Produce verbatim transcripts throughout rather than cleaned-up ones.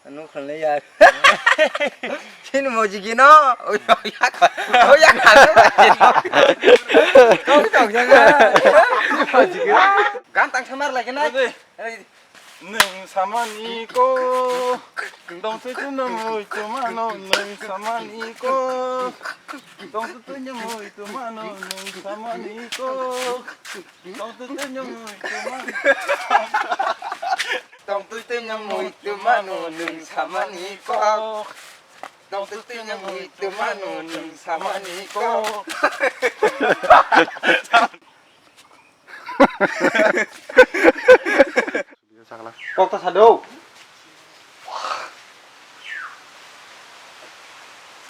Ano khanle ya. Sini mojigino. Oya ka. Oya ka. Kau tak jangan. Mojigino. Gantang samar lagi na. Nwng samani ko, tongtwi twi no mui tuma no, nwng samani ko, tongtwi twi no mui tuma no, nwng samani ko, tongtwi twi no mui tuma no. Tongtwi twi no mui tuma no, nwng samani ko. Tongtwi twi no mui tuma no, nwng samani ko. Kok ta sado.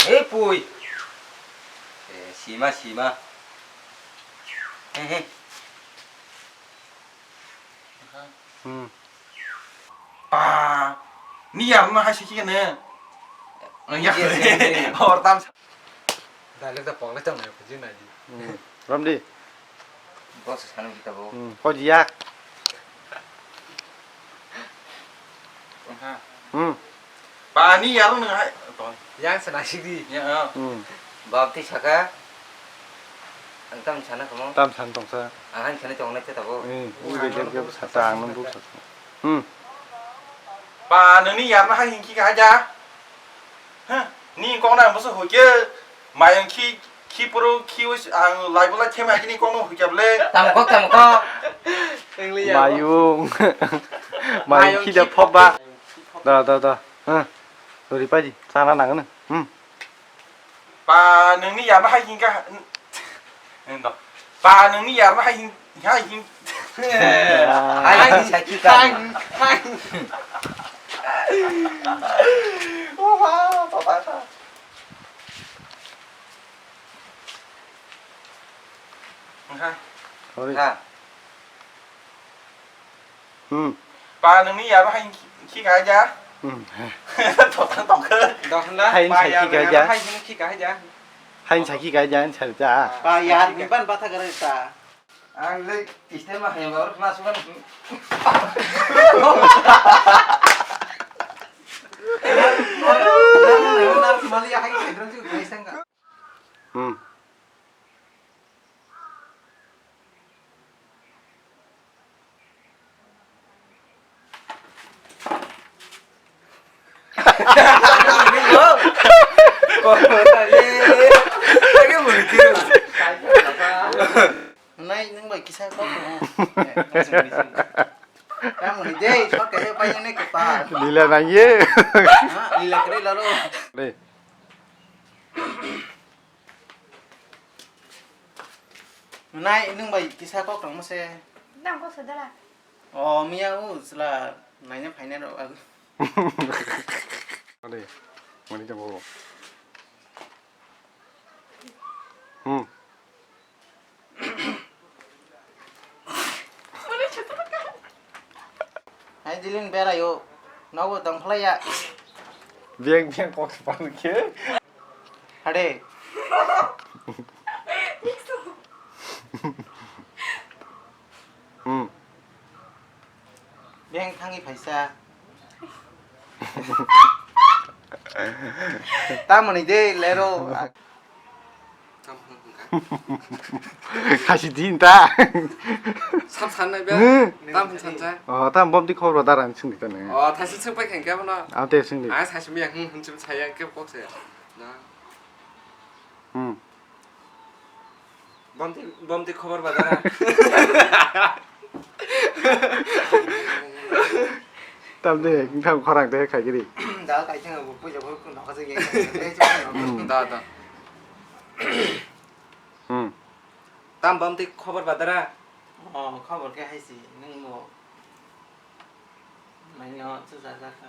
Hei pui. Eh, sima, sima. Hei, hei. Hmm. Pa. Ni ya ma hai siki ne. Yes, yes, yes. Or tam. Dale da pokle tong ne pujin na ji. Hmm. Ramdi. Boss sanu kita bo. Hmm. Kau jiak. Aha. Hmm. Pani yaro nang hai. Yang sana sidi. Ya. Hmm. Bab ti saka. Ang tam sana kamu. Tam san tong sa. Ang han sana tong na ta bo. Hmm. Ui de de sa ta ang nang bu sa. Hmm. Pa nini yar na hai hinki ka ja. Huh? Ni kong na musu hukye. Mayang ki ki puru ki us ang lai bula khe mai ni kong hukya ble. Tam kok, tam kok. Mayung. Mayung ki da phoba. Da, da, da. Huh. Dori paji. Sana nang na. Hmm. Pa nungni yarna hai hingka. Nendo. Pa nungni yarna hai hing, hai hing. Hai hing saki ka. Hai, hai. Oh, wow, papa ka. Aha. Sorry. Ha. Hmm. Pa nungni yaro hai khi ka ja. Hmm. Totang tong khe. Dok hwnla. Hai pa saki yaro ka ja. Hai hino khi ka ja. Hai saki ka ja, sar ja. Pa yar ni ban batha kare ta. Ang le tiste ma hai bor ma sukan. Nar mali hai hai drang ju hai sanga. Hmm. Nai, nwng bai kisa kok no. Kamu ni dei, sok kahe pai ne kepal. Lila nang ye. Ha, lila kri laro. Dei. Nai, nwng bai kisa kok tongma se. Nang kok sadala. O, miya o, sila naina phaina rok. Ade, mani tong kok. Hmm. Hai, Dilin berayo. Nogo tong khlaiya. Biang biang kok sepang khe. Hade. Hmm. Biang thangi phaisa. Tamoni de lero. Khasi din ta. Sam san nai be. Hmm. Tam hin san sa. Oh, tam bom di khobor dara ni sing di ta ne. Oh, thaisi sing pai khen ke bono. Am te sing di. Ah, thaisi mi yang hin hin chim sa yang ke kok se. Na. Hmm. Bom di, bom di khobor ba dara. Tam de, tam khorang de khai giri. Da kai thang bo puja bo kun hokha se ye. Hmm. Da, da. Hmm. Tam bom di khobor ba dara. Oh, khobor khe hai si, nwng bo. Mani o, chu ja ja kha.